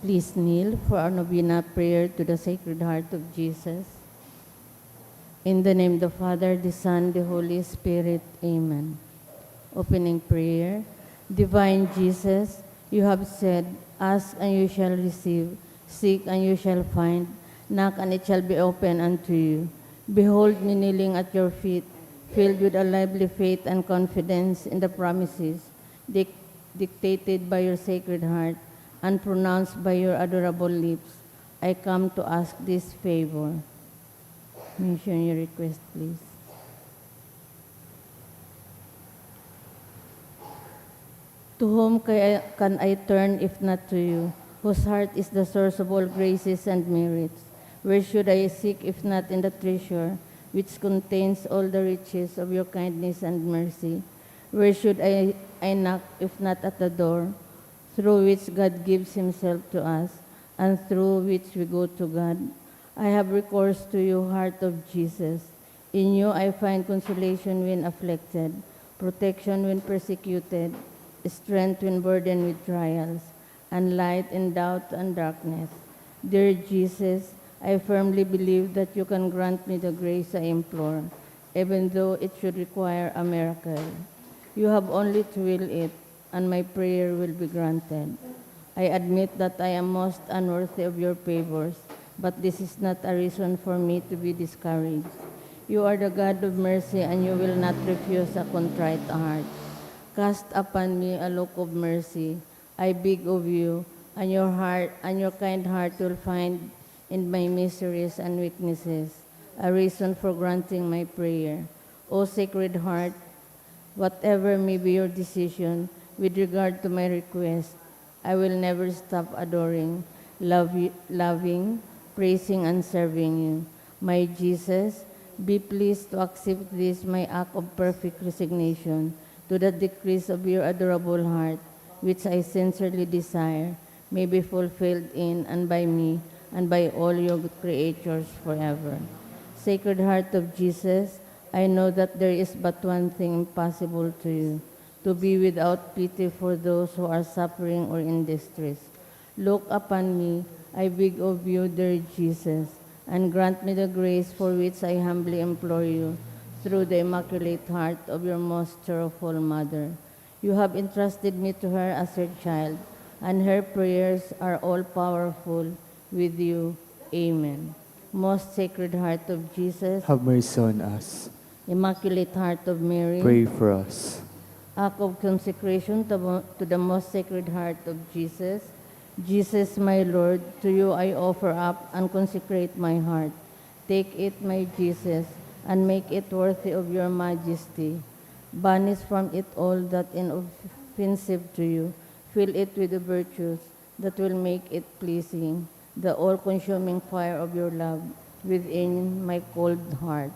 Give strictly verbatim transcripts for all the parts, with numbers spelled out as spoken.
Please kneel for our novena prayer to the Sacred Heart of Jesus. In the name of the Father, the Son, the Holy Spirit. Amen. Opening prayer. Divine Jesus, you have said, "Ask and you shall receive, seek and you shall find, knock and it shall be opened unto you." Behold me kneeling at your feet, filled with a lively faith and confidence in the promises dic- dictated by your Sacred Heart and pronounced by your adorable lips. I come to ask this favor. Mention your request, please. To whom can I, can I turn if not to you, whose heart is the source of all graces and merits? Where should I seek if not in the treasure which contains all the riches of your kindness and mercy? Where should I, I knock if not at the door through which God gives himself to us and through which we go to God? I have recourse to you, Heart of Jesus. In you I find consolation when afflicted, protection when persecuted, strength when burdened with trials, and light in doubt and darkness. Dear Jesus, I firmly believe that you can grant me the grace I implore, even though it should require a miracle. You have only to will it, and my prayer will be granted. I admit that I am most unworthy of your favors, but this is not a reason for me to be discouraged. You are the God of mercy, and you will not refuse a contrite heart. Cast upon me a look of mercy, I beg of you, and your heart and your kind heart will find in my miseries and weaknesses a reason for granting my prayer. O Sacred Heart, whatever may be your decision with regard to my request, I will never stop adoring, love, loving, praising, and serving you. My Jesus, be pleased to accept this my act of perfect resignation to the decrees of your adorable heart, which I sincerely desire may be fulfilled in and by me and by all your creatures forever. Sacred Heart of Jesus, I know that there is but one thing impossible to you, to be without pity for those who are suffering or in distress. Look upon me, I beg of you, dear Jesus, and grant me the grace for which I humbly implore you through the Immaculate Heart of your most sorrowful Mother. You have entrusted me to her as your child, and her prayers are all powerful with you. Amen. Most Sacred Heart of Jesus, have mercy on us. Immaculate Heart of Mary, pray for us. Act of consecration to, to the Most Sacred Heart of Jesus. Jesus, my Lord, to you I offer up and consecrate my heart. Take it, my Jesus, and make it worthy of your majesty. Banish from it all that is offensive to you. Fill it with the virtues that will make it pleasing, the all-consuming fire of your love within my cold heart.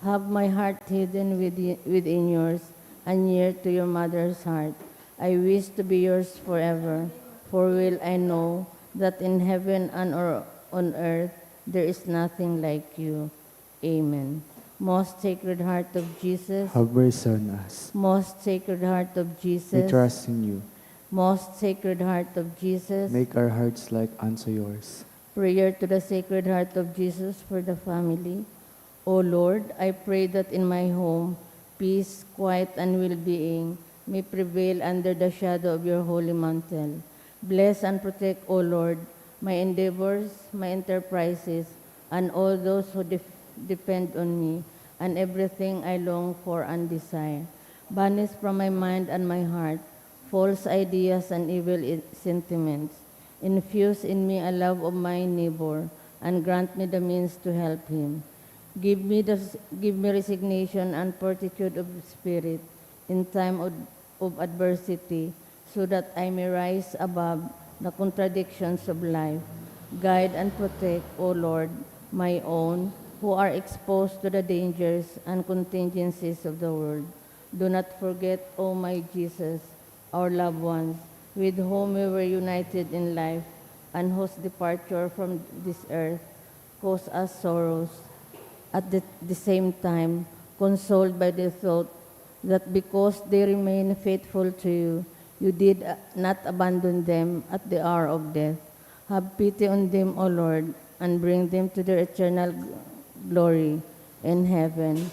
Have my heart hidden within, within yours and near to your mother's heart. I wish to be yours forever, for well I know that in heaven and or on earth there is nothing like you. Amen. Most Sacred Heart of Jesus. Have mercy on us. Most Sacred Heart of Jesus. We trust in you. Most Sacred Heart of Jesus. Make our hearts like unto yours. Prayer to the Sacred Heart of Jesus for the family. O Lord, I pray that in my home, peace, quiet, and well-being may prevail under the shadow of your holy mantle. Bless and protect, O Lord, my endeavors, my enterprises, and all those who def- depend on me, and everything I long for and desire. Banish from my mind and my heart false ideas and evil i- sentiments. Infuse in me a love of my neighbor, and grant me the means to help him. Give me the s- give me resignation and fortitude of spirit in time of, of adversity, so that I may rise above the contradictions of life. Guide and protect, O Lord, my own, who are exposed to the dangers and contingencies of the world. Do not forget, O my Jesus, our loved ones, with whom we were united in life, and whose departure from this earth caused us sorrows. At the, the same time, consoled by the thought that because they remain faithful to you, you did, uh, not abandon them at the hour of death. Have pity on them, O Lord, and bring them to their eternal g-, glory in heaven.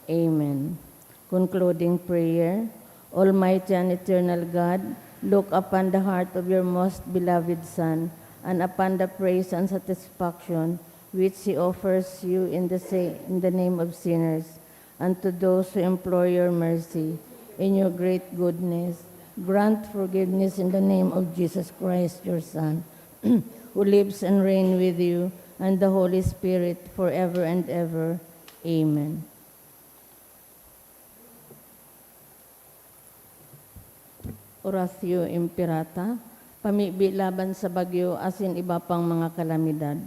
Amen. Concluding prayer. Almighty and eternal God, look upon the heart of your most beloved Son, and upon the praise and satisfaction which he offers you in the sa-, in the name of sinners, and to those who implore your mercy. In your great goodness, grant forgiveness in the name of Jesus Christ, your Son, who lives and reigns with you and the Holy Spirit, forever and ever. Amen. Oratio Imperata, pamibi laban sa bagyo asin iba pang mga kalamidad.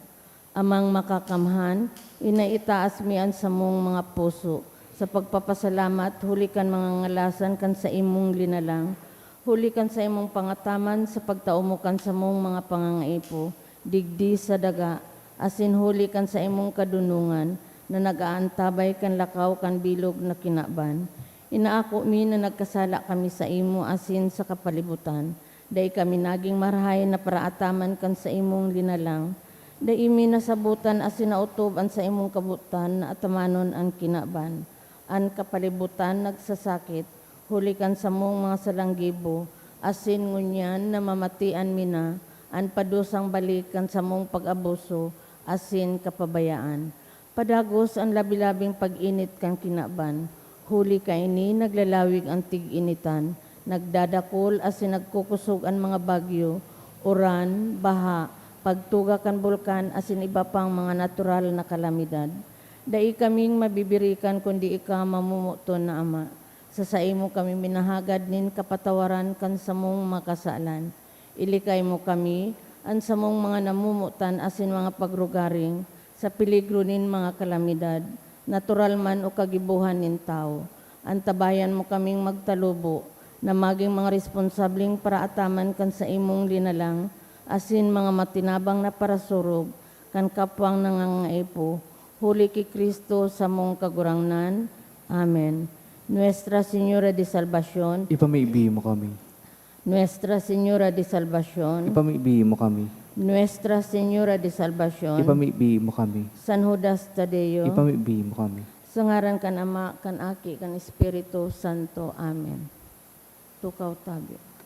Amang Makakamhan, inaitaas mi an samong mga puso sa pagpapasalamat huli kan mga ngalasan kan saimong linalang, huli kan saimong pangataman sa pagtao mo kan samong mga pangangaipo digdi sa daga, asin huli kan saimong kadonongan na nag-aantabay kan lakaw kan bilog na kinaban. Inaako mi na nagkasala kami saimo asin sa kapalibutan. Dai kami nagin marahay na paraataman kan saimong linalang. Dai mi nasabotan asin naotob an saimong kabotan na atamanon an kinaban. An kapalibutan nagsasakit, huli kan samong mga salanggibo, asin ngunyan namamatian mi na an padusang balik kan samong pag-abuso asin kapabayaan. Padagos an labi-labing pag-init kan kinaban, huli kaini naglalawig an tig-initan, nagdadakul asin nagkukosog an mga bagyo, uran, baha, pagtuga kan bulkan asin iba pang mga natural na kalamidad. Dai kaming mabibirikan kundi ika, mamomoton na Ama. Sa saimo kami minahagad nin kapatawaran kan samong mga kasalan. Ilikay mo kami, an samong mga namomotan asin mga pagrugaring, sa peligro nin mga kalamidad, natural man o kagibohan nin tawo. Antabayan mo kaming magtalubo na magin mga responsableng paraataman kan saimong linalang asin mga matinabang na parasurog kan kapwang nangangaipo, huli ki Cristo samong Kagurangnan. Amen. Nuestra Señora de Salvacion. Ipamibi mo kami. Nuestra Señora de Salvacion. Ipamibi mo kami. Nuestra Señora de Salvacion. Ipamibi mo kami. San Judas Tadeo. Ipamibi mo kami. Sa ngaran kan Ama, kan Aki, kan Espiritu Santo. Amen. Tukaw tabi.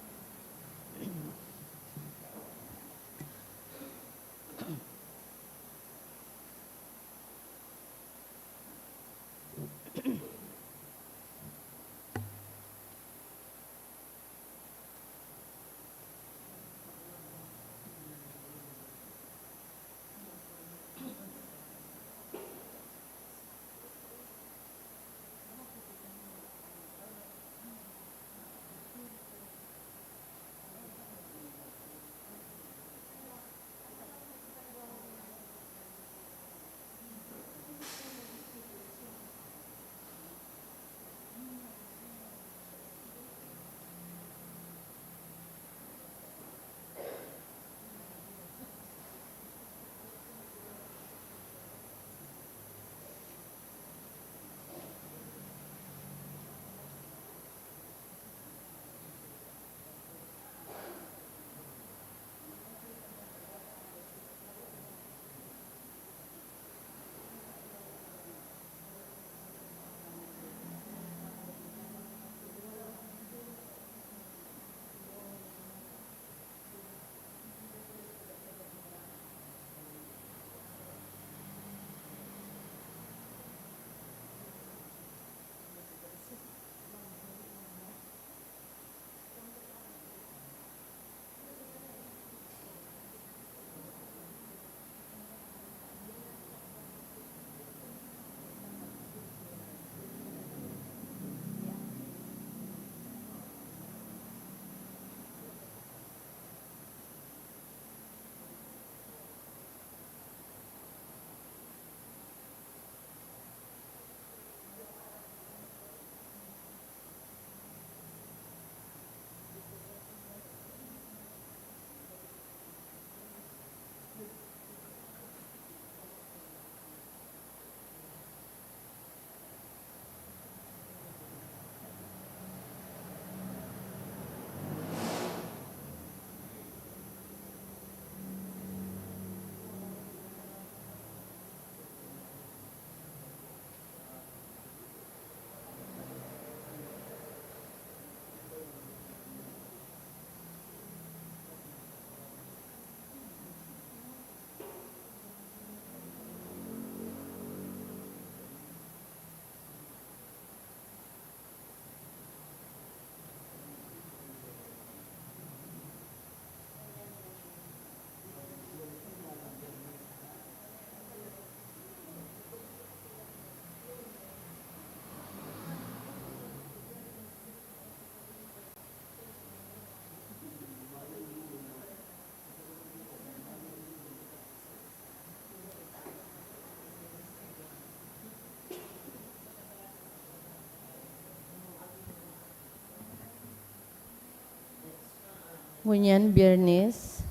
Ngunyan, Biyernes,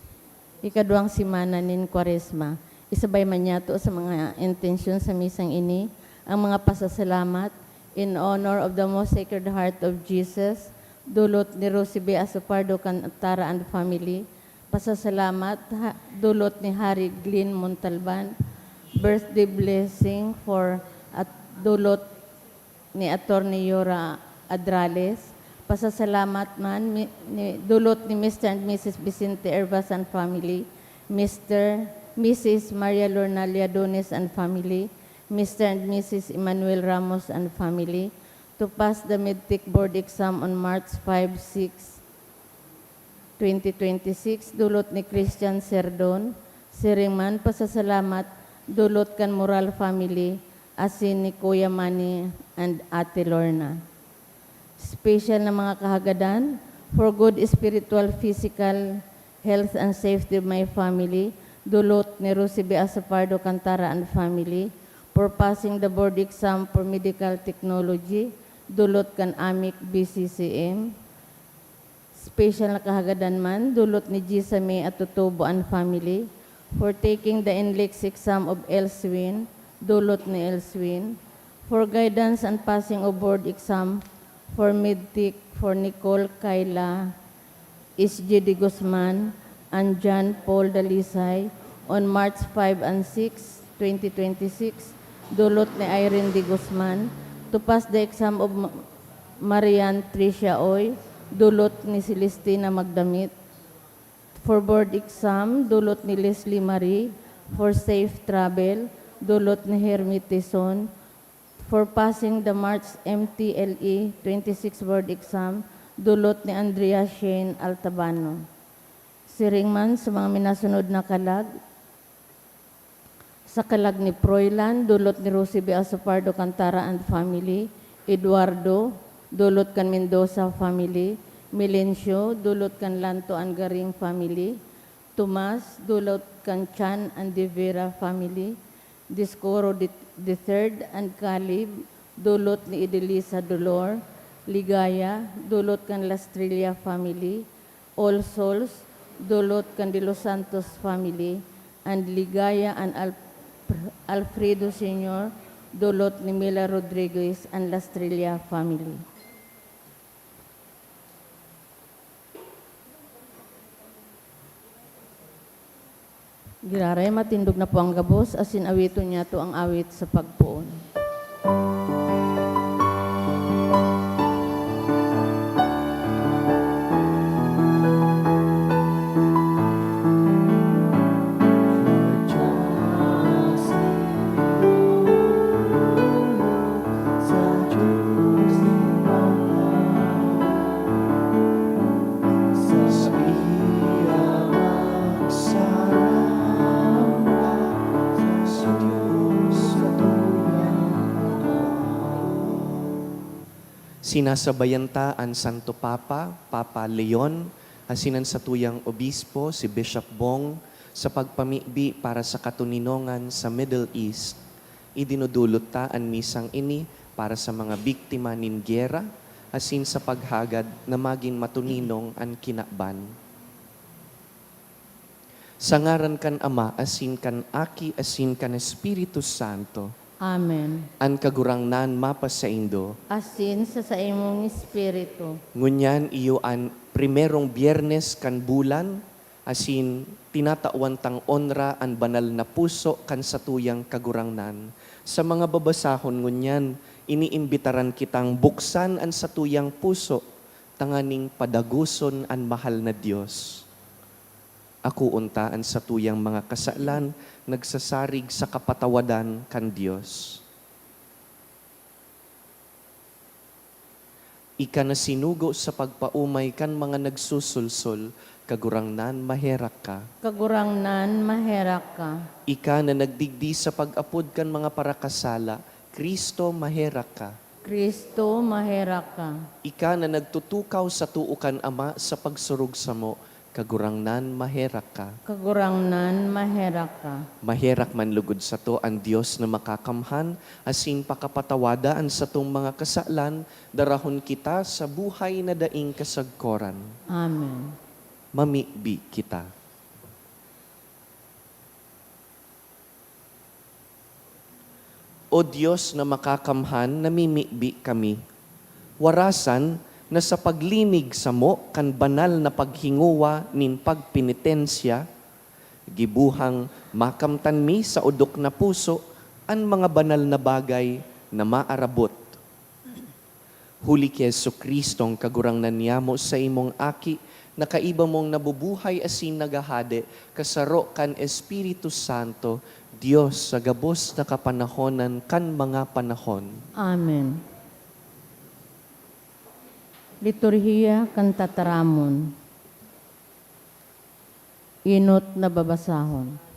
ikaduwang semana nin Kwaresma. Isabay man niyato sa mga intensyon sa misang ini ang mga pasasalamat in honor of the Most Sacred Heart of Jesus, dulot ni Rosie B. Asopardo Cantara and family. Pasasalamat, ha-, dulot ni Harry Glenn Montalban. Birthday blessing for at dulot ni Attorney Yora Adrales. Pasasalamat man mi-, ni, dulot ni Mister and Missus Vicente Hervas and family, Mister, Missus Maria Lorna Liadones and family, Mister and Missus Emmanuel Ramos and family, to pass the Medtech Board exam on March five, six, twenty twenty-six, dulot ni Christian Serdon. Siring man, pasasalamat, dulot kan Moral family, asin ni Kuya Manny and Ate Lorna. Special na mga kahagadan, for good spiritual, physical health and safety of my family, dulot ni Rosie B. Asopardo Cantara and family, for passing the board exam for medical technology, dulot kan AMIC B C C M. Special na kahagadan man, dulot ni Gisame at Tutubo and family, for taking the NLEX exam of Elswin, dulot ni Elswin, for guidance and passing of board exam for Medtech for Nicole, Kyla, S J de Guzman, and John Paul Dalisay on March five and six, twenty twenty-six, dulot ni Irene de Guzman, to pass the exam of Ma-, Marian Tricia Oy, dulot ni Celestina Magdamit. For board exam, dulot ni Leslie Marie. For safe travel, dulot ni Hermie Tison. For passing the March M T L E twenty-six board exam, dulot ni Andrea Shane Altabano. Siring man sa mga minasunod na kalag, sa kalag ni Froilan, dulot ni Rosie B. Asopardo Cantara and family, Eduardo, dulot kan Mendoza family, Melencio, dulot kan Lanto and Garing family, Tomas, dulot kan Chan and De Vera family, Discoro the, the third and Calib, dulot ni Edelisa Dolor, Ligaya, dulot kan Lastrilla family, All Souls, dulot kan De Los Santos family, and Ligaya and Alp-, Alfredo Senior, dulot ni Mila Rodriguez and Lastrilla family. Giraray, matindog na po ang gabos, asin awiton niyato ang awit sa pagpoon. Sinasabayan ta an Santo Papa, Papa Leon, asin an satuyang obispo, si Bishop Bong, sa pagpamibi para sa katoninongan sa Middle East. Idinudulot ta an misang ini para sa mga biktima nin giyera, asin sa paghagad na magin matoninong an kinaban. Sa ngaran kan Ama, asin kan Aki, asin kan Espiritu Santo. Amen. An Kagurangnan mapasaindo. Asin sa saimong espiritu. Ngunyan iyo an primerong Biyernes kan bulan, asin tinatawan tang onra an banal na puso kan satuyang Kagurangnan. Sa mga babasahon ngunyan, iniimbitaran kitang buksan an satuyang puso tanganing padagoson an mahal na Dios. Akoon ta an satuyang mga kasalan, nagsasarig sa kapatawadan kan Dios. Ika na sinugo sa pagpaomay kan mga nagsusulsol, Kagurangnan, maherak ka. Kagurangnan, maherak ka. Ika na nagdigdi sa pag-apod kan mga parakasala, Cristo, maherak ka. Cristo, maherak ka. Ika na nagtutukaw sa too kan Ama sa pagsurog samo, Kagurangnan, maherak ka. Kagurangnan, maherak ka. Maherak man lugod sato an Dios na makakamhan, asin pakapatawada an satong mga kasalan, darahon kita sa buhay na daing kasagkoran. Amen. Mamibi kita. O Dios na makakamhan, namimibi kami. Warasan na sa paglimig samo kan banal na paghingowa nin pagpenitensya, gibohang makamtan mi sa odok na puso an mga banal na bagay na maarabot. Huli ki Jesu-Cristong Kagurangnan niyamo, saimong Aki, na kaiba mong nabubuhay asin naghahade, kasaro kan Espiritu Santo, Dios sa gabos na kapanahonan kan mga panahon. Amen. Liturhiya kan Tataramon. Enot na babasahon.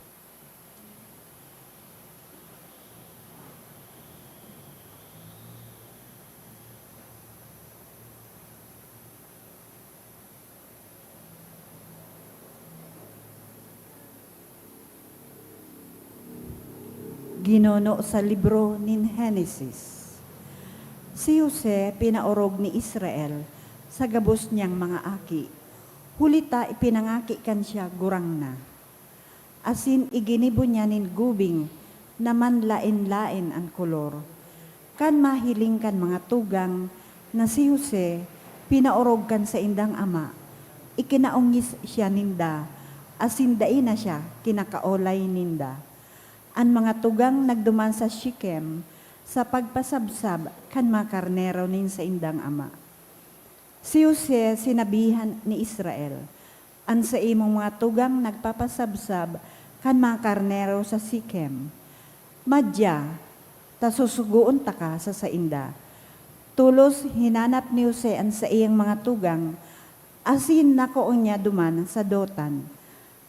Ginuno sa libro nin Henesis. Si Jose pinaorog ni Israel sa gabos niyang mga aki, huli ta ipinangaki kan siya gurang na. Asin iginibo niya nin gubing na manlaen-laen an kolor. Kan mahiling kan mga tugang na si Jose pinaorog kan saindang ama, ikinaongis siya ninda, asin dai na siya kinakaolay ninda. An mga tugang nagduman sa Shechem sa pagpasabsab kan mga karnero nin saindang ama. Si Jose sinabihan ni Israel, "An saimong mga tugang nagpapasabsab kan mga karnero sa Shechem. Madya, ta susugoon taka sa sainda." Tolos hinanap ni Jose an saiyang mga tugang, asin nakoon niya duman sa Dotan.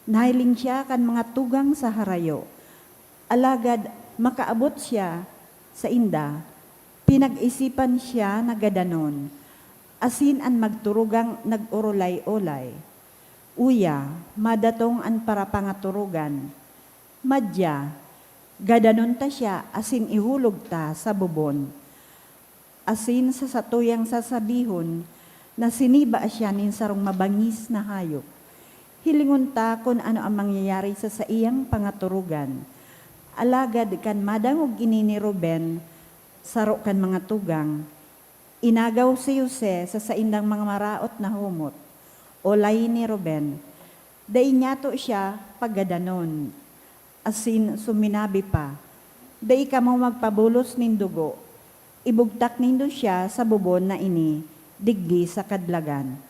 Nahiling siya kan mga tugang sa harayo. Alagad makaabot siya sainda, pinag-isipan siya na gadanon, asin an magturugang nag-orolay-olay. Uya, madatong an parapangaturugan. Madya, gadanon ta siya asin ihulog ta sa bubon. Asin sa satuyang sasabihon na siniba siya nin sarong mabangis na hayop. Hilingon ta kun ano an mangyayari sa saiyang pangaturugan. Alagad kan madangog ini ni Ruben, saro kan mga tugang, inagaw si Jose sa saindang mga maraot na humot. Olay ni Ruben, dai niyato siya pagadanon, asin suminabi pa, "Dai kamo magpabulos nin dugo. Ibugtak nindo siya sa bubon na ini digdi sa kadlagan."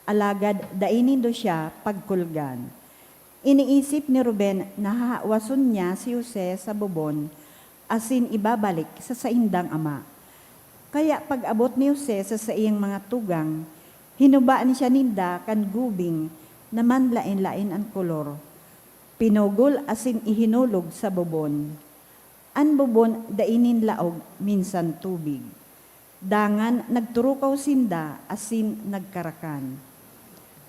Alagad dai nindo siya pagkulgan. Iniisip ni Ruben na hahawason niya si Jose sa bubon asin ibabalik sa saindang ama. Kaya pag-abot ni Jose sa saiyang mga tugang, hinubaan siya ninda kan gubing na manlaen-laen an kolor. Pinugol asin ihinulog sa bubon. An bubon dai nin laog, minsan tubig. Dangan nagturukaw sinda asin nagkarakan.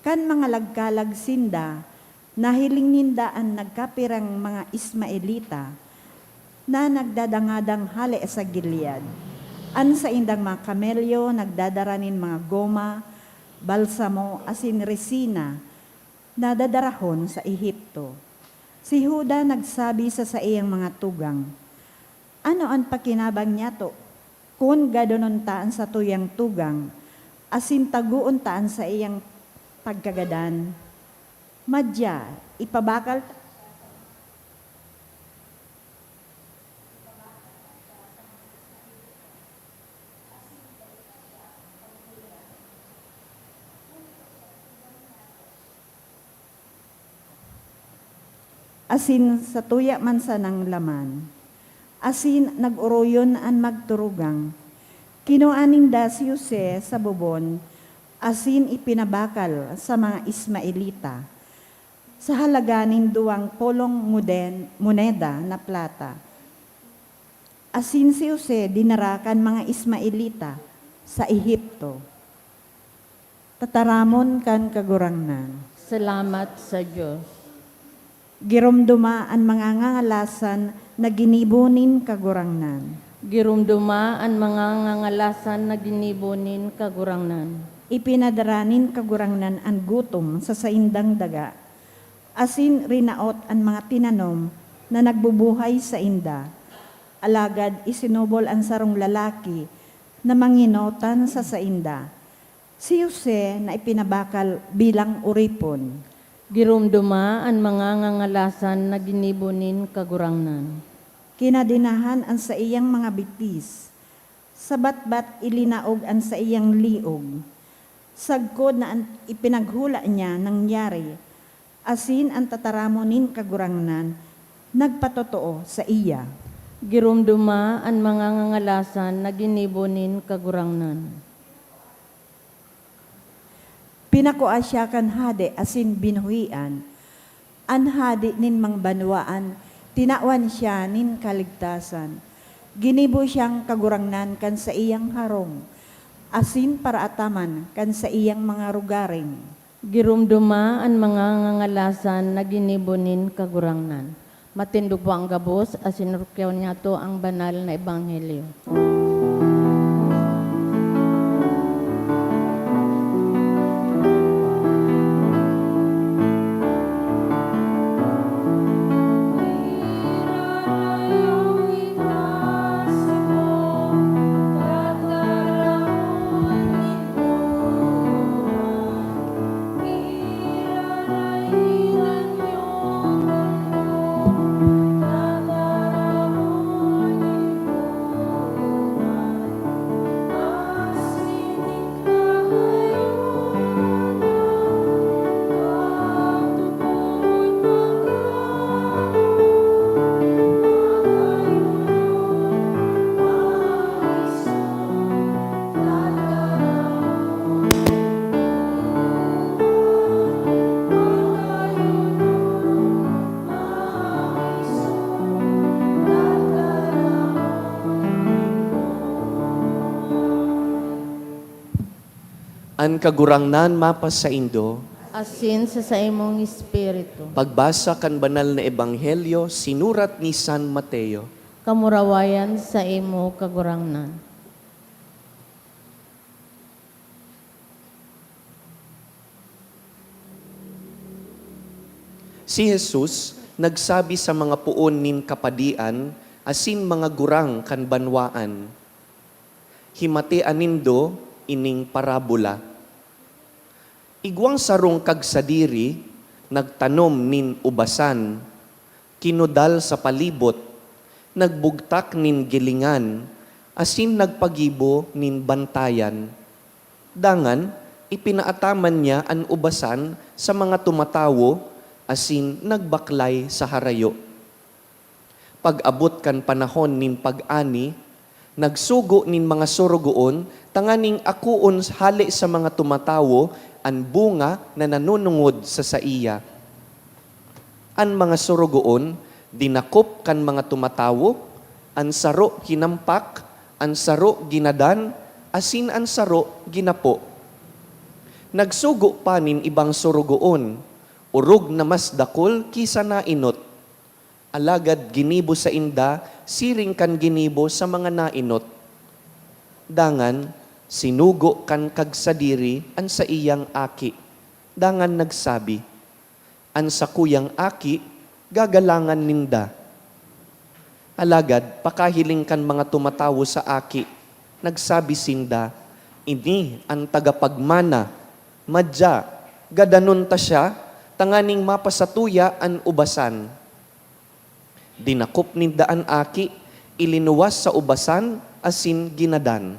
Kan mangalagkalag sinda, nahiling ninda an nagkapirang mga Ismaelita na nagdadangadang hale sa Gilead. An saindang mga kamelyo nagdadara nin mga goma, balsamo, asin resina na dadarahon sa Ehipto. Si Juda nagsabi sa saiyang mga tugang, "Ano an pakinabang niyato kun gadanon ta an satuyang tugang asin tagoon ta an saiyang pagkagadan? Madya, ipabakal ta asin satuya man sanang laman." Asin nag-oroyon an magturugang. Kinua ninda si Jose sa bubon asin ipinabakal sa mga Ismaelita sa halaga nin duwang polong muden-, moneda na plata. Asin si Jose dinara kan mga Ismaelita sa Ehipto. Tataramon kan Kagurangnan. Salamat sa Dios. Giromdoma an mga ngangalasan na ginibo nin Kagurangnan. Giromdoma an mga ngangalasan na ginibo nin Kagurangnan. Ipinadara nin Kagurangnan an gutom sa saindang daga, asin rinaot an mga tinanom na nagbubuhay sainda. Alagad isinubol an sarong lalaki na manginotan sa sainda, si Jose na ipinabakal bilang oripon. Giromdoma an mga ngangalasan na ginibo nin Kagurangnan. Kinadenahan an saiyang mga bitis, sa batbat ilinaog an saiyang liog, sagkod na an ipinaghula niya nangyari, asin an tataramon nin Kagurangnan nagpatotoo saiya. Giromdoma an mga ngangalasan na ginibo nin Kagurangnan. Pinakua siya kan hade asin binuhian, an hade nin mga banwaan, tinawan siya nin kaligtasan. Ginibo siyang kagurangnan kan saiyang harong, asin paraataman kan saiyang mga rogaring. Giromdoma an mga ngangalasan na ginibo nin Kagurangnan. Matindog po ang gabos, asin rukyaw niyato ang banal na ebanghelyo. An Kagurangnan mapasaindo. Asin sa saimong espiritu. Pagbasa kan Banal na Ebanghelyo sinurat ni San Mateo. Kamurawayan sa imo, Kagurangnan. Si Jesus nagsabi sa mga poon nin kapadian asin mga gurang kan banwaan, "Himatea nindo ining parabola. Igwang sarong kagsadiri nagtanom nin ubasan, kinudal sa palibot, nagbugtak nin gilingan, asin nagpagibo nin bantayan. Dangan, ipinaataman niya an ubasan sa mga tumatawo asin nagbaklay sa harayo." Pag-abot kan panahon nin pag-ani, nagsugo nin mga sorogoon tanganing akoon hale sa mga tumatawo an bunga na nanunungod sa saiya. An mga sorogoon dinakop kan mga tumatawo, an saro hinampak, an saro ginadan, asin an saro ginapo. Nagsugo pa nin ibang sorogoon, orog na mas dakul ki sa naenot. Alagad ginibo sainda siring kan ginibo sa mga naenot. Dangan, sinugo kan kagsadiri an saiyang aki, dangan nagsabi, "An sakuyang aki, gagalangan ninda." Alagad pakahiling kan mga tumatawo sa aki, nagsabi sinda, "Ini an tagapagmana. Madya, gadanon ta siya, tanganing mapasatuya an ubasan." Dinakop ninda an aki, ilinuwas sa ubasan, asin ginadan.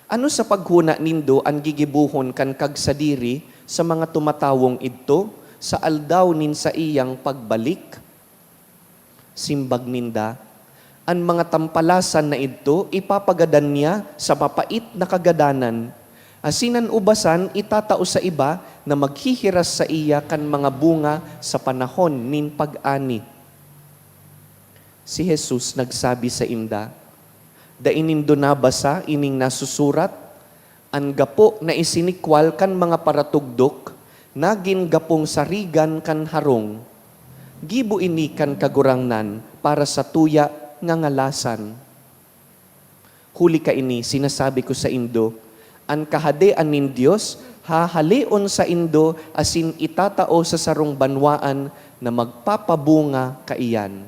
"Ano sa paghona nindo an gigibohon kan kagsadiri sa mga tumatawong idto sa aldaw nin saiyang pagbalik?" Simbag ninda, "An mga tampalasan na idto ipapagadan niya sa mapait na kagadanan, asin an ubasan itatao sa iba na maghihiras saiya kan mga bunga sa panahon nin pag-ani." Si Jesus nagsabi sainda, "Dai nindo nabasa ining nasusurat? 'An gapo na isinikwal kan mga paratugdok, nagin gapong sarigan kan harong.' Gibo ini kan Kagurangnan para sa tuya ngangalasan. Huli kaini, sinasabi ko saindo, An Kahadean nin Dios hahaleon saindo asin itatao sa sarong banwaan na magpapabunga kaiyan.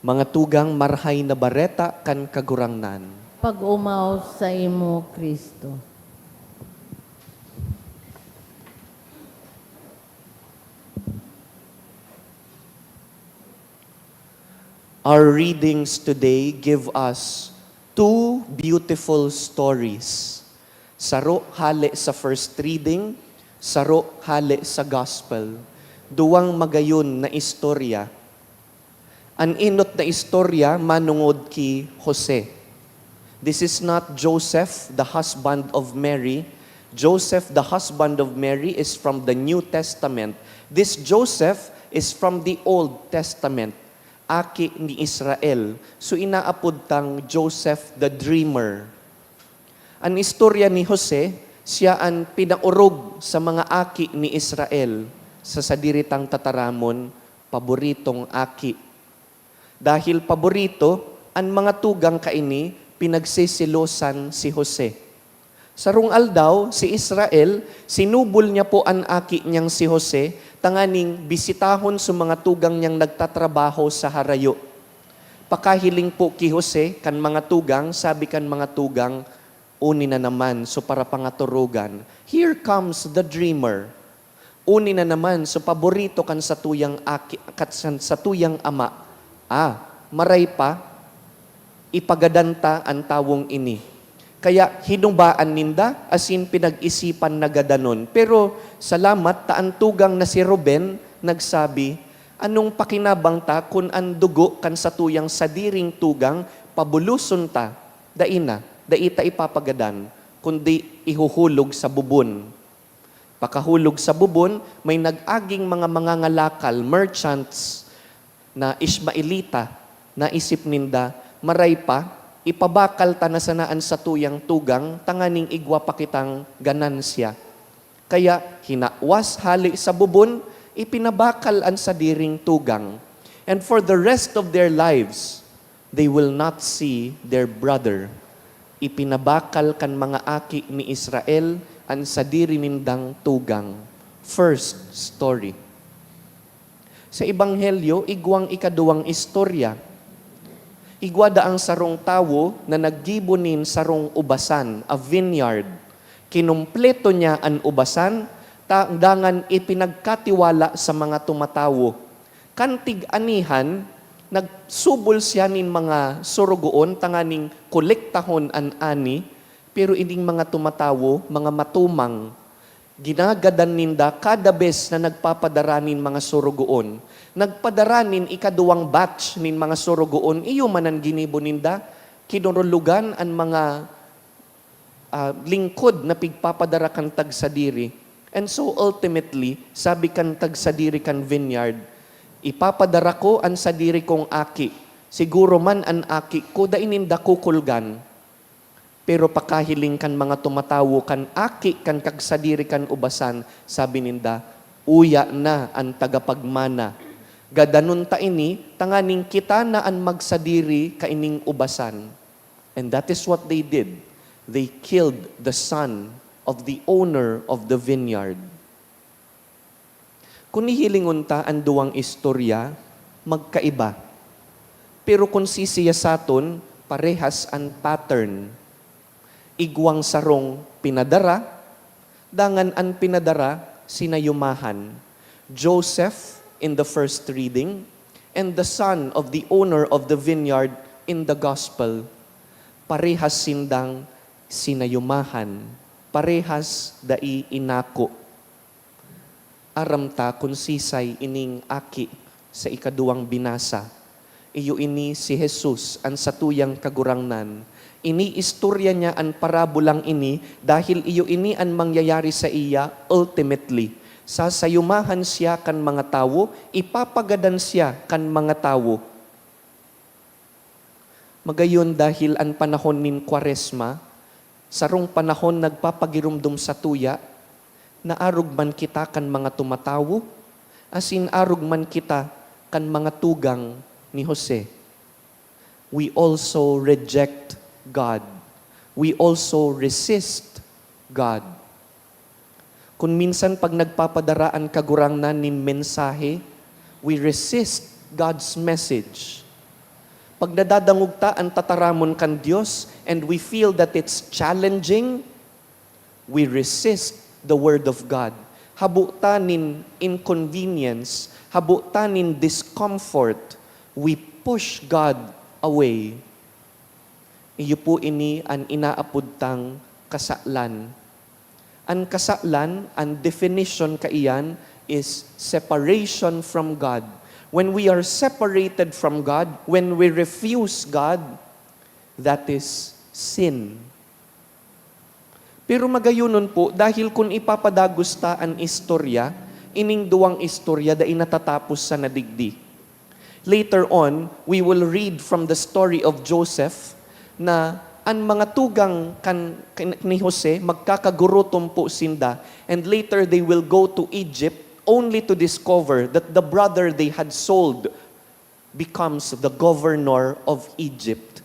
Mga tugang, Marahay na Bareta kan Kagurangnan. Pag-omaw saimo, Cristo. Our readings today give us two beautiful stories. Saro hale sa first reading, saro hale sa gospel. Duwang magayon na istorya. An enot na istorya manongod ki Jose. This is not Joseph, the husband of Mary. Joseph, the husband of Mary, is from the New Testament. This Joseph is from the Old Testament. Aki ni Israel. So, inaapod tang Joseph the Dreamer. An istorya ni Jose, siya an pinaorog sa mga aki ni Israel. Sa sadiri tang tataramon, paboritong aki. Dahil paborito, an mga tugang kaini pinagsisilosan si Jose. Sarong aldaw, si Israel, sinubol niya po an aki niyang si Jose, tanganing bisitahon sa mga tugang niyang nagtatrabaho sa harayo. Pakahiling po ki Jose kan mga tugang, sabi kan mga tugang, "Uni na naman so parapangaturogan. Here comes the dreamer." Uni na naman so paborito kan satuyang aki, kat-, san-, satuyang ama. Ah, maray pa, ipagadan ta an tawong ini. Kaya hinubaan ninda asin pinag-isipan na gadanon. Pero salamat ta an tugang na si Ruben nagsabi, "Anong pakinabang ta kun an dugo kan satuyang sadiring tugang pabuloson ta? Dai na, dai ta ipapagadan, kundi ihuhulog sa bubon." Pakahulog sa bubon, may nag-aging mga mangangalakal, merchants, na Ishmaelita. Naisip ninda, "Maray pa, ipabakal ta na sana an satuyang tugang tanganing igwa pa kitang ganansya." Kaya hinawas hale sa bubon, ipinabakal an sadiring tugang. And for the rest of their lives, they will not see their brother. Ipinabakal kan mga aki ni Israel an sadiri nindang tugang. First story. Sa Ebanghelyo, igwang ikaduwang istorya. Igwa daang sarong tawo na naggibo nin sarong ubasan, a vineyard. Kinumpleto niya an ubasan, ta-, dangan ipinagkatiwala sa mga tumatawo. Kan tig-anihan, nagsubol siya nin mga sorogoon tanganing kolektahon an ani, pero ining mga tumatawo, mga matumang, ginagadan ninda kada bes na nagpapadara nin mga sorogoon. Nagpadara nin ikaduwang batch nin mga sorogoon, iyo man an ginibo ninda, kinurulugan an mga ah, lingkod na pigpapadara kan tagsadiri. And so ultimately, sabi kan tagsadiri kan vineyard, "Ipapadara ko an sadiri kong aki. Siguro man an aki ko dai ninda kukulgan." Pero pakahiling kan mga tumatawo kan aki kan kagsadiri kan ubasan, sabi ninda, "Uya na an tagapagmana. Gadanon ta ini tanganing kita na an magsadiri kaining ubasan." And that is what they did. They killed the son of the owner of the vineyard. Kun hihilingon ta an duwang istorya, magkaiba. Pero kun sisiyasaton, parehas an pattern. Igwang sarong pinadara, dangan an pinadara sinayumahan. Joseph in the first reading, and the son of the owner of the vineyard in the gospel. Parehas sindang sinayumahan, parehas dai inako. Aram ta kun sisay ining aki sa ikaduwang binasa. Iyo ini si Jesus, an satuyang Kagurangnan. Iniistorya niya an parabolang ini dahil iyo ini an mangyayari saiya ultimately. Sasayumahan siya kan mga tawo, ipapagadan siya kan mga tawo. Magayon, dahil an panahon nin Kwaresma, sarong panahon nagpapagiromdom satuya, na arog man kita kan mga tumatawo, asin arog man kita kan mga tugang ni Jose. We also reject God. We also resist God. Kun minsan pag nagpapadara an Kagurangnan nin mensahe, we resist God's message. Pag nadadangog ta an tataramon kan Dios and we feel that it's challenging, we resist the Word of God. Habo ta nin inconvenience, habo ta nin discomfort, we push God away. Iyo po ini an inaapod tang kasalan. An kasalan, an definition kaiyan is separation from God. When we are separated from God, when we refuse God, that is sin. Pero magayonon po, dahil kun ipapadagos ta an istorya, ining duwang istorya dai natatapos sa nadigdi. Later on, we will read from the story of Joseph na an mga tugang kan, kan, ni Jose magkakagurutom po sinda, and later they will go to Egypt only to discover that the brother they had sold becomes the governor of Egypt.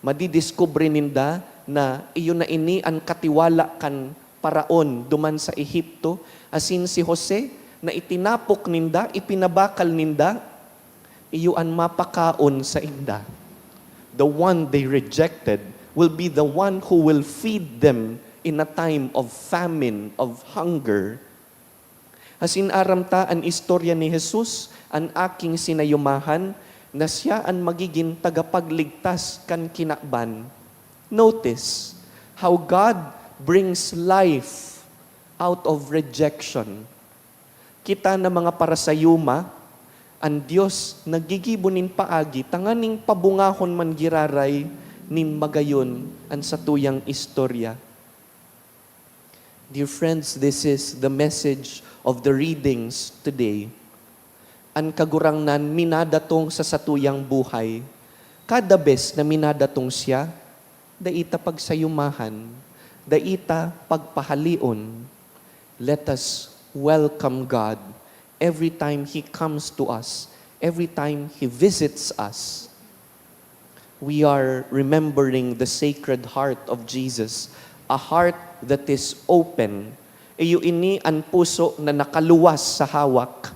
Madidiskubre ninda na iyo na ini an katiwala kan Paraon duman sa Ehipto, asin si Jose na itinapok ninda, ipinabakal ninda, iyo an mapakaon sainda. The one they rejected will be the one who will feed them in a time of famine, of hunger. Asin aram ta an istorya ni Jesus, an aking sinayumahan, na siya an magigin tagapagligtas kan kinaban. Notice how God brings life out of rejection. Kita na mga parasayuma, an Dios naggigibo nin paagi tanganing pabungahon man giraray nin magayon an satuyang istorya. Dear friends, this is the message of the readings today. An Kagurangnan minadatong sa satuyang buhay. Kada bes na minadatong siya, dai ta pagsayumahan, dai ta pagpahaleon. Let us welcome God every time He comes to us, every time He visits us. We are remembering the Sacred Heart of Jesus, a heart that is open. Iyo ini an puso na nakaluwas sa hawak.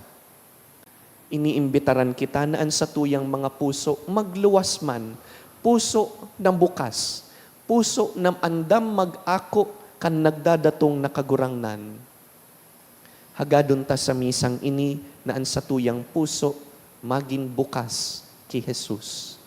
Iniimbitaran kita na an satuyang mga puso magluwas man, puso na bukas, puso na andam mag-ako kan nagdadatong na Kagurangnan. Hagadon ta sa misang ini na an satuyang puso magin bukas ki Jesus.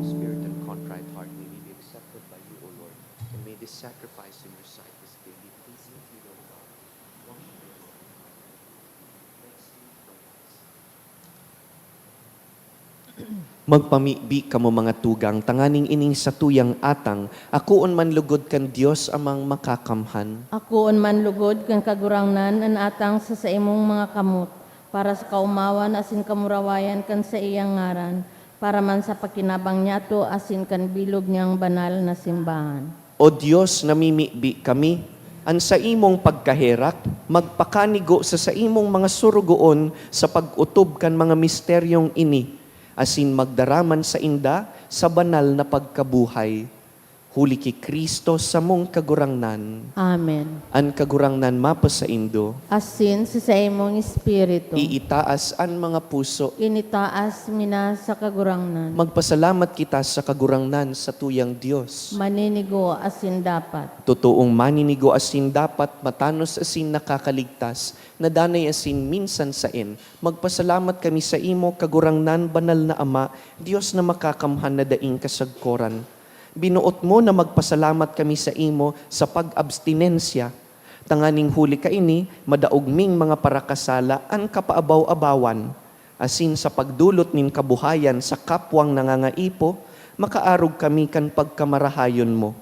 Spirit and contrite heart, may we be accepted by you, O Lord, and may this sacrifice in your sight this day be pleasing to you, O God. Magpamibi kamo, mga tugang, tanganing ining satuyang atang akoon man lugod kan Dios Amang Makakamhan. Akoon man lugod kan Kagurangnan an atang sa saimong mga kamot, para sa kaomawan asin kamurawayan kan saiyang ngaran, para man sa pakinabang niyato asin kan bilog niyang banal na simbahan. O Dios, namimibi kami, An saimong pagkaherak magpakanigo sa saimong mga sorogoon sa pag-otob kan mga misteryong ini, asin magdara man sainda sa banal na pagkabuhay. Huli ki Cristo, samong Kagurangnan. Amen. An Kagurangnan mapasaindo. Asin sa saimong espiritu. Iitaas an mga puso. Initaas mi na sa Kagurangnan. Magpasalamat kita sa Kagurangnan, satuyang Dios. Maninigo asin dapat. Totoong maninigo asin dapat, matanos asin nakakaligtas, na danay asin minsan saen, magpasalamat kami saimo, Kagurangnan, Banal na Ama, Dios na makakamhan na daing kasagkoran. Binoot mo na magpasalamat kami saimo sa pag-abstinensya, tanganing huli kaini, madaog ming mga parakasala an kapaabaw-abawan, asin sa pagdolot nin kabuhayan sa kapwang nangangaipo, makaarog kami kan pagkamarahayon mo.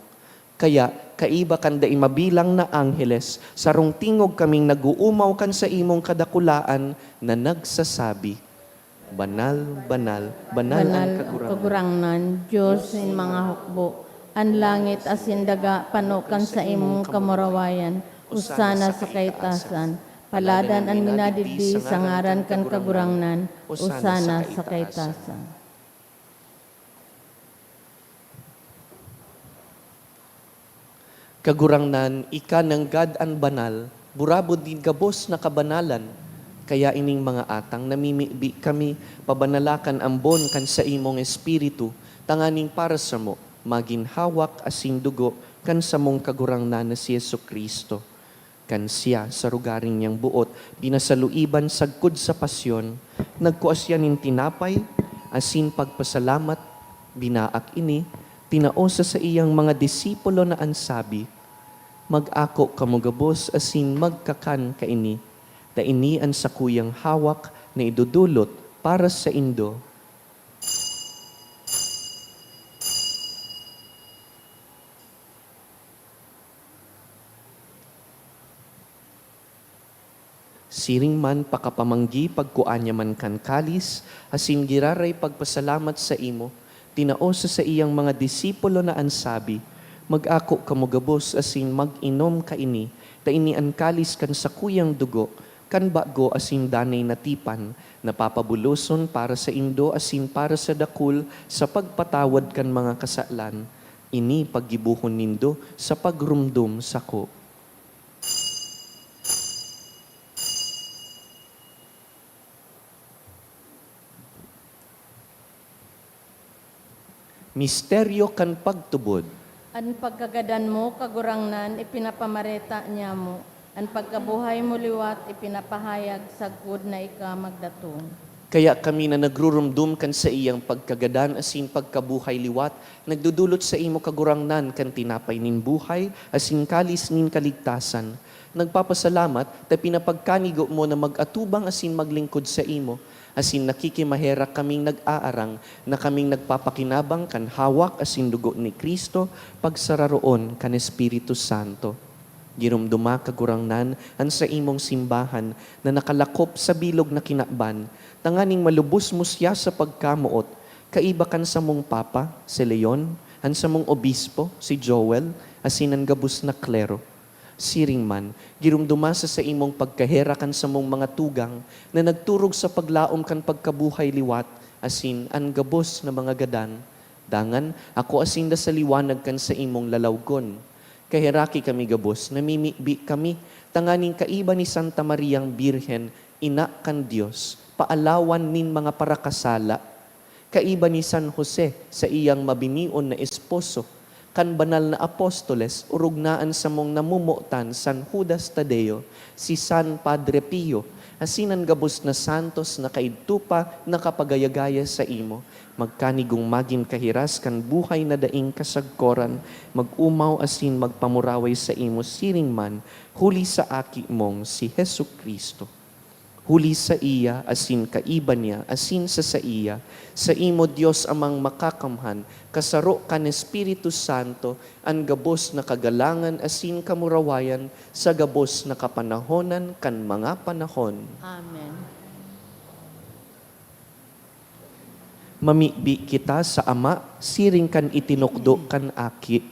Kaya, kaiba kan dai mabilang na angheles, sarong tingog kaming nag-oomaw kan saimong kadakulaan na nagsasabi, "Banal, banal, banal an Banal ang Kagurangnan." Kagurangnan, Dios nin mga hukbo. An langit asin daga pano kan saimong kamurawayan. Hosana sa kaitasan. Paladan an minadigdi sa ngaran kan Kagurangnan. Hosana sa kaitasan. Kagurangnan, ika nanggad an banal, burabod nin gabos na kabanalan. Kaya ining mga atang namimibi kami, pabanalakan ambon kan saimong Espiritu, tanganing para samo, magin hawak asin dugo kan samong Kagurangnan na si Jesu-Cristo. Kan siya, sa rugaring niyang boot, pinasaluiban sagkod sa pasyon, nagkua siya nin tinapay, asin pagpasalamat, binaak ini, tinao sa saiyang mga disipulo na an sabi, "Mag-ako kamo gabos asin magkakan kaini, ta ini an sakuyang hawak na idodolot para saindo." Siring man pakapamanggi, pagkua niya man kan kalis, asin giraray pagpasalamat saimo, tinao sa saiyang mga disipulo na an sabi, "Mag-ako kamo gabos asin mag-inom kaini, ta ini an kalis kan sakuyang dugo, kan bago asin danay na tipan, na papabuloson para saindo asin para sa dakul sa pagpatawad kan mga kasalan. Ini paggibohon nindo sa pagromdom sako." Misteryo kan pagtubod. An pagkagadan mo, Kagurangnan, ipinapamareta niamo. An pagkabuhay mo liwat, ipinapahayag sagkod na ika magdatong. Kaya kami na nagruromdom kan saiyang pagkagadan asin pagkabuhay liwat, nagdodolot saimo, Kagurangnan, kan tinapay nin buhay asin kalis nin kaligtasan. Nagpapasalamat ta pinapagkanigo mo na mag-atubang asin maglingkod saimo, asin nakikimaherak kaming nag-aarang na kaming nagpapakinabang kan hawak asin dugo ni Cristo, pagsararoon kan Espiritu Santo. Giromdoma, Kagurangnan, an saimong simbahan na nakalakop sa bilog na kinaban, tanganing malubos mo siya sa pagkamoot, kaiba kan samong Papa, si Leon, an samong Obispo, si Joel, asin an gabos na klero. Siring man, giromdoma sa saimong pagkaherak an samong mga tugang na nagturog sa paglaom kan pagkabuhay liwat, asin an gabos na mga gadan. Dangan, ako asin da sa liwanag kan saimong lalawgon. Kaheraki kami gabos, namimibi kami, tanganing kaiba ni Santa Mariang Birhen, Ina kan Dios, paalawan nin mga parakasala, kaiba ni San Jose, saiyang mabinion na esposo, kan banal na apostoles, orog na an samong namomotan, San Judas Tadeo, si San Padre Pio, asin an gabos na santos na kaidto pa nakapagayagaya saimo, magkanigong magin kahiras kan buhay na daing kasagkoran, mag-omaw asin magpamuraway saimo siring man, huli sa Aki mong si Jesu-Cristo. Huli saiya, asin kaiba niya, asin sa saiya, saimo, Dios Amang Makakamhan, kasaro kan Espiritu Santo, an gabos na kagalangan asin kamurawayan sa gabos na kapanahonan kan mga panahon. Amen. Mamibi kita sa Ama, siring kan itinukdo kan Aki.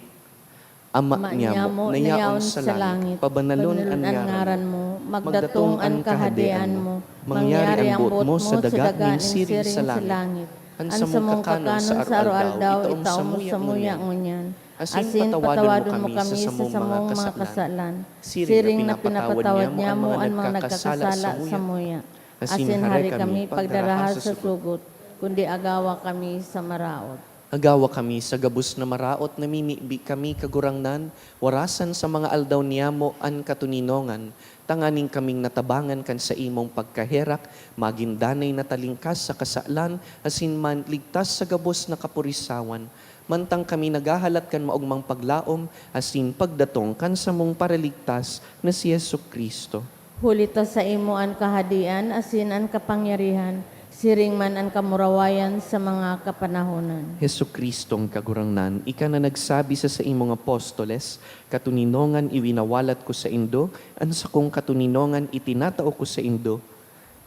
Ama Ama niyamo, niyamo, na yaon sa langit, pabanalon an ngaran mo, magdatong an kahadean mo, mangyari an boot mo sa daga nin siring sa langit. An samong kakanon sa aroaldaw, itao mo samuya ngunyan. Asin patawadon mo kami sa samong mga kasalan, siring na pinapatawad niyamo an mga nagkakasala samuya. Asin hari kami pagdaraha sa sugot, kundi agawa kami sa maraot. Agawa kami sa gabos na maraot, namimibi kami, Kagurangnan, warasan sa mga aldaw niyamo an katoninongan, tanganing kaming natabangan kan saimong pagkaherak, magin danay na talingkas sa kasalan, asin man ligtas sa gabos na kapurisawan. Mantang kami naghahalat kan maogmang paglaom asin pagdatong kan samong Paraligtas na si Jesu-Cristo. Huli ta saimo an kahadean asin an kapangyarihan, siring man an kamurawayan sa mga kapanahonan. Jesu-Cristong Kagurangnan, ika na nagsabi sa saimong apostoles, "Katoninongan iwinawalat ko saindo, an sakong katoninongan itinatao ko saindo."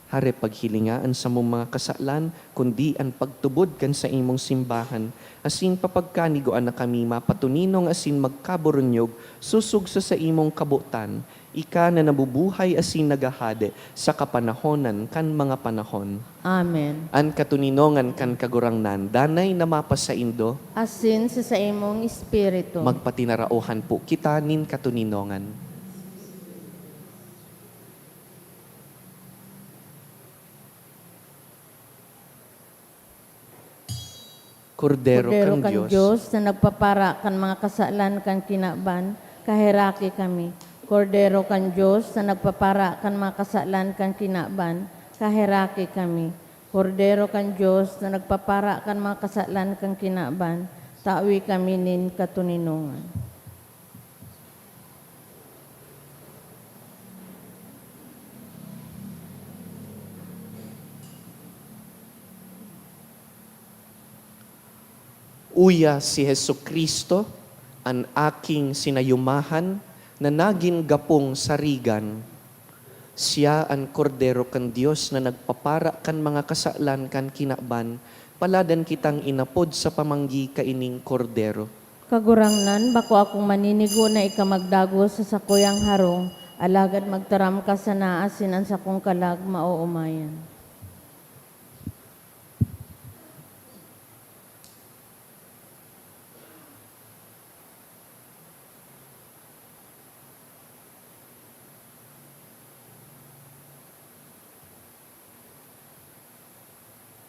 Hare paghilinga an samong mga kasalan, kundi an pagtubod kan saimong simbahan, asin papagkanigoan na kami mapatoninong asin magkaburunyog sosog sa saimong kabotan, ika na nabubuhay asin naghahade sa kapanahonan kan mga panahon. Amen. An katoninongan kan Kagurangnan danay na mapasaindo. Asin sa saimong espiritu. Magpatinaraohan po kita nin katoninongan. Kordero kan Dios na nagpapara kan mga kasalan kan kinaban, kaheraki kami. Kordero kan Dios na nagpapara kan mga kasalan kan kinaban, kaheraki kami. Kordero kan Dios na nagpapara kan mga kasalan kan kinaban, tawi kami nin katoninongan. Uya si Jesu-Cristo, an aking sinayumahan na nagin gapong sarigan. Siya an Kordero kan Dios na nagpapara kan mga kasalan kan kinaban. Paladan kitang inapod sa pamanggi kaining Kordero. Kagurangnan, bako akong maninigo na ika magdagos sa sakuyang harong, alagad magtaram ka sana asin an sakong kalag maoomayan.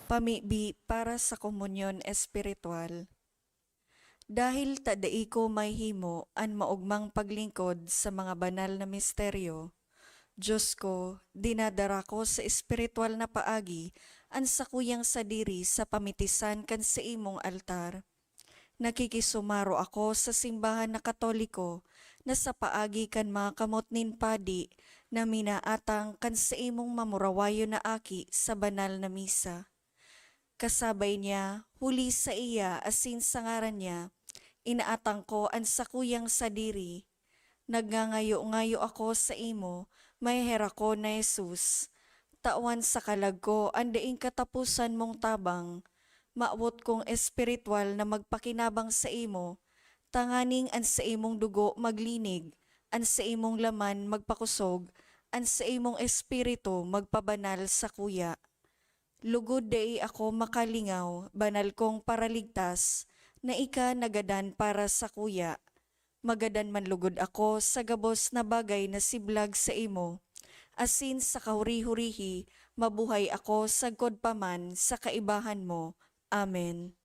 Pamibi para sa komunyon espiritual. Dahil ta dai ko mahimo an maogmang paglingkod sa mga banal na misteryo, Dios ko, dinadara ko sa espiritual na paagi an sakuyang sadiri sa pamitisan kan saimong altar. Nakikisumaro ako sa simbahan na Katoliko na sa paagi kan mga kamot nin padi na minaatang kan saimong mamurawayon na aki sa banal na misa. Kasabay niya, huli saiya asin sa ngaran niya, inaatang ko an sakuyang sadiri. Nagngangayo-ngayo ako saimo, maheherakon na Jesus. Tawan sa kalag ko an daing kataposan mong tabang. Mawot kong espiritual na magpakinabang saimo, tanganing an saimong dugo maglinig, an saimong laman magpakosog, an saimong espiritu magpabanal sakuya. Lugod dai ako makalingaw, banal kong Paraligtas, na ika nagadan para sakuya. Magadan man lugod ako sa gabos na bagay na siblag saimo, asin sa kahuri-hurihi mabuhay ako sagkod pa man sa kaibahan mo. Amen.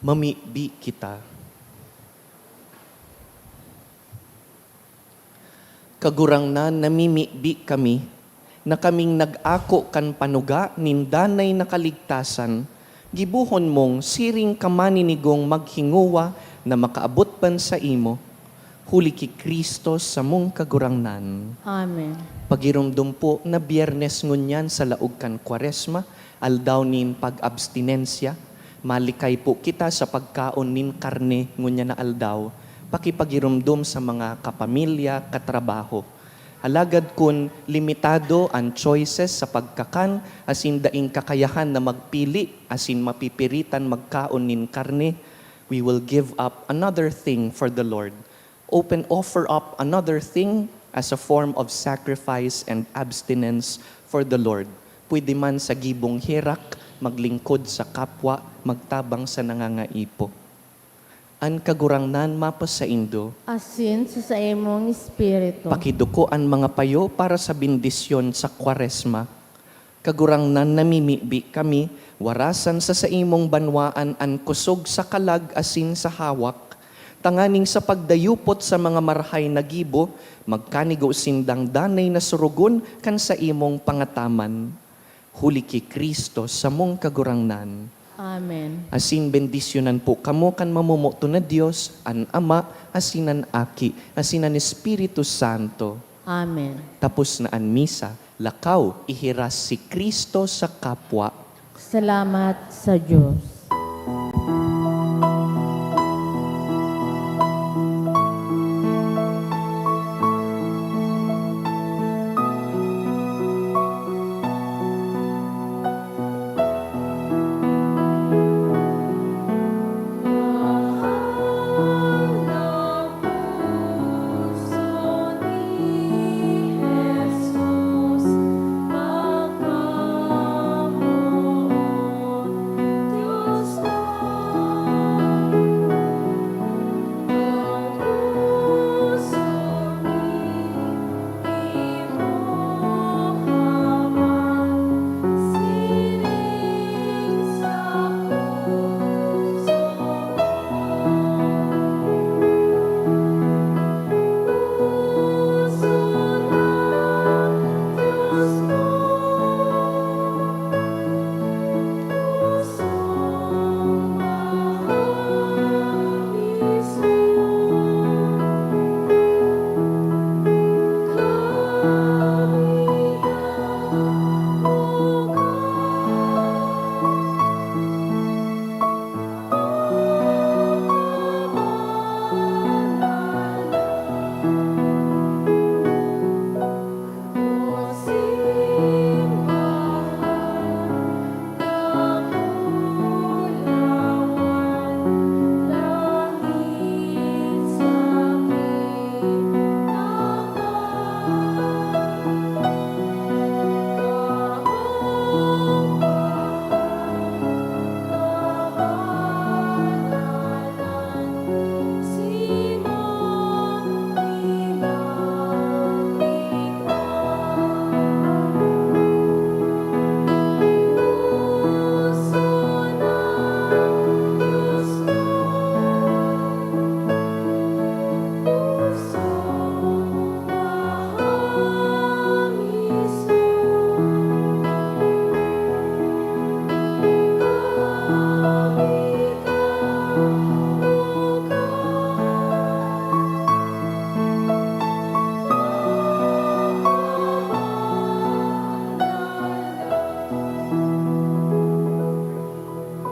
Mamibi kita. Kagurangnan, namimibi kami na kaming nag-ako kan panuga nin danay na kaligtasan, gibohon mong siring ka maninigong maghingowa na makaabot ban saimo, huli ki Cristo samong Kagurangnan. Amen. Pagiromdom po na Biyernes ngunyan sa laog kan Kwaresma, aldaw nin pag-abstinensya, malikay po kita sa pagkaon nin karne ngunyan na aldaw, pakipagiromdom sa mga kapamilya, katrabaho. Alagad kun limitado an choices sa pagkakan asin daing kakayahan na magpili asin mapipiritan magkaon nin karne, we will give up another thing for the Lord. Open, offer up another thing as a form of sacrifice and abstinence for the Lord. Pwede man sa gibong herak, maglingkod sa kapwa, magtabang sa nangangaipo. An Kagurangnan mapasaindo. Asin sa saimong espiritu. Pakiduko an mga payo para sa bendisyon sa Kwaresma. Kagurangnan, namimibi kami, warasan sa saimong banwaan an kusog sa kalag asin sa hawak, tanganing sa pagdayupot sa mga marahay na gibo, magkanigo sindang danay na sorogon kan saimong pangataman. Huli ki Cristo, samong Kagurangnan. Amen. Asin bendisyonan po kamo kan mamomoton na Dios, an Ama, asin an Aki, asin an Espiritu Santo. Amen. Tapos na an misa, lakaw, ihiras si Cristo sa kapwa. Salamat sa Diyos.